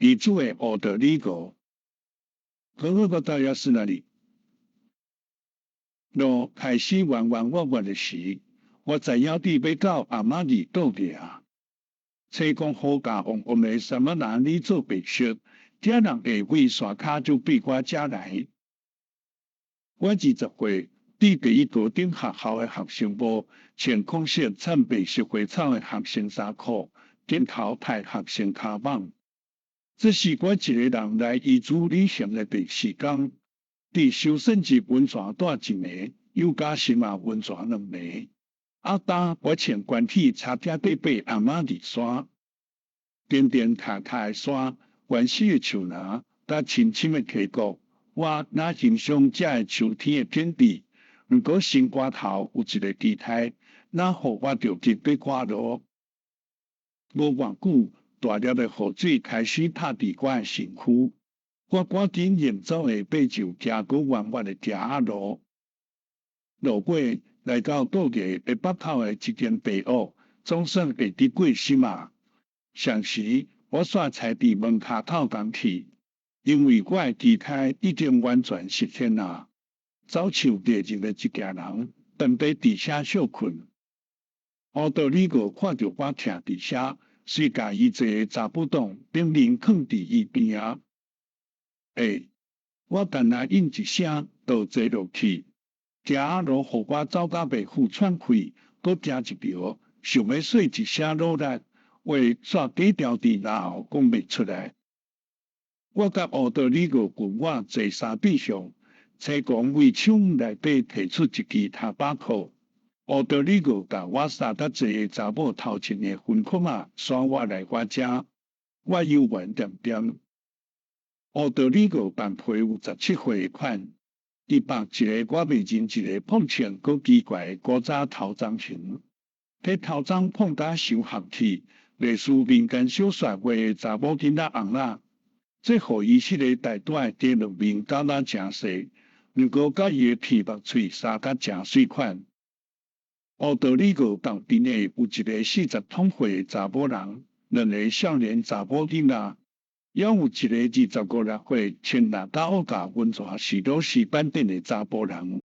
伊主的奧德里戈。可可大約是哪裡？路開始彎彎彎彎的時，我知影佇欲到阿瑪利倒爾。車公好價旺旺的什麼哪裡做白色，這人會為山跤就比我遮來。我20歲，佇第一高等學校的學生部，穿空色摻白色花草的學生衫褲，頂頭戴學生跤蠓。這是我一個人來伊祖旅行的第四工。佇修聖節溫泉蹛一暝，又加新馬溫泉兩暝。啊，當我穿關起車車底爬阿瑪利山，顛顛塌塌的山，原始的樹林，佮深深的溪谷，我若欣賞這个秋天的景致。毋過心肝頭有一个期待，若予我著急欲趕路。無偌久，大粒的雨水開始拍佇我的身軀，我趕緊行走的爬上行過彎彎的埕仔路。路過來到倒月的北口的一間白屋，總算會得過心啊。上時我煞踩佇門跤口工去，因為我的期待已經完全實現啊。走樹掠入的一家人，踮佇佇遮歇睏。奧德里戈看著我徛佇遮，遂共伊坐的查埔擋頂面囥佇伊邊仔。欸，我干焦應一聲，就坐落去。埕仔路予我走甲袂赴喘氣，閣行一趒，想欲說一聲努力，話煞低調佇嚨喉講袂出來。我佮奧德里戈共我坐三臂上，車公為窗內底提出一支他巴克。奧德里戈共我三較濟的查某頭前的薰褲仔徙我來我遮，我猶原恬恬。奧德里戈扮皮有17歲的款，伊縛一个我袂認一个碰穿閣奇怪的古早頭鬃型，彼頭鬃碰甲傷合去，類似民間小說畫的查某囡仔尪仔。這予伊彼个大大的低落面感覺誠細，毋過佮伊的鼻目喙相甲誠媠款。奧德里戈仝陣的有一个40通歲的查某人，兩个少年查某囡仔，猶有一个25、6歲穿藍甲烏甲溫泉士多士板凳的查埔人。